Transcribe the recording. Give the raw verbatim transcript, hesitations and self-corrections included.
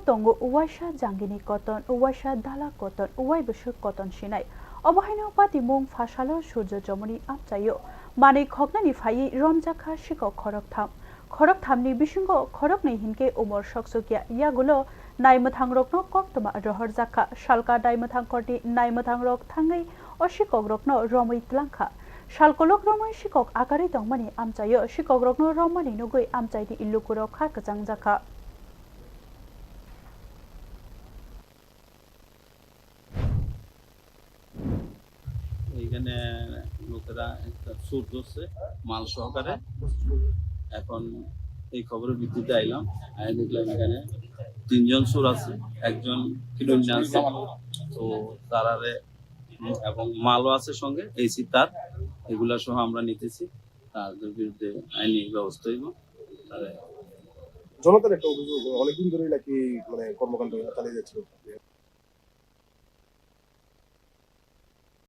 tongo uaisa jangini koton, uaisa dala koton, uai bwswk koton sinai. Obo haino patimung phasalo Surjo Chomoni amchaio manwi khoknani phaiwi romjakha sikok khoroktham. Khoroktham ni bisingo khoroknwi hinkhe umor soksukya yagulo naimwthangrokno koktwma rohorjakha. Salka naimwthang korni naimwthangrok thangwi o sikokrokno romwi tlangkha. Salkolok romwi sikok akarwi tongmani amchaio sikokrokno rommani nugwi amchaini lukurok kha kwchangjakha. এখানে লোকেরা একটা চুর ধরছে মাল সহকারে। এখন এই খবরের ভিত্তিতে আইলাম, আই দেখলাম এখানে তিনজন চোর আছে, একজন কিডন্যা আছে। তো তারারে এবং মালও আছে সঙ্গে, এসি তার, এগুলা সহ আমরা নিতেছি। তাদের বিরুদ্ধে আইনি ব্যবস্থা হইব। তারা জনতার একটা অভিযোগ, অনেকদিন ধরেই নাকি মানে কর্মকাণ্ড এরা চালিয়ে যাচ্ছিল।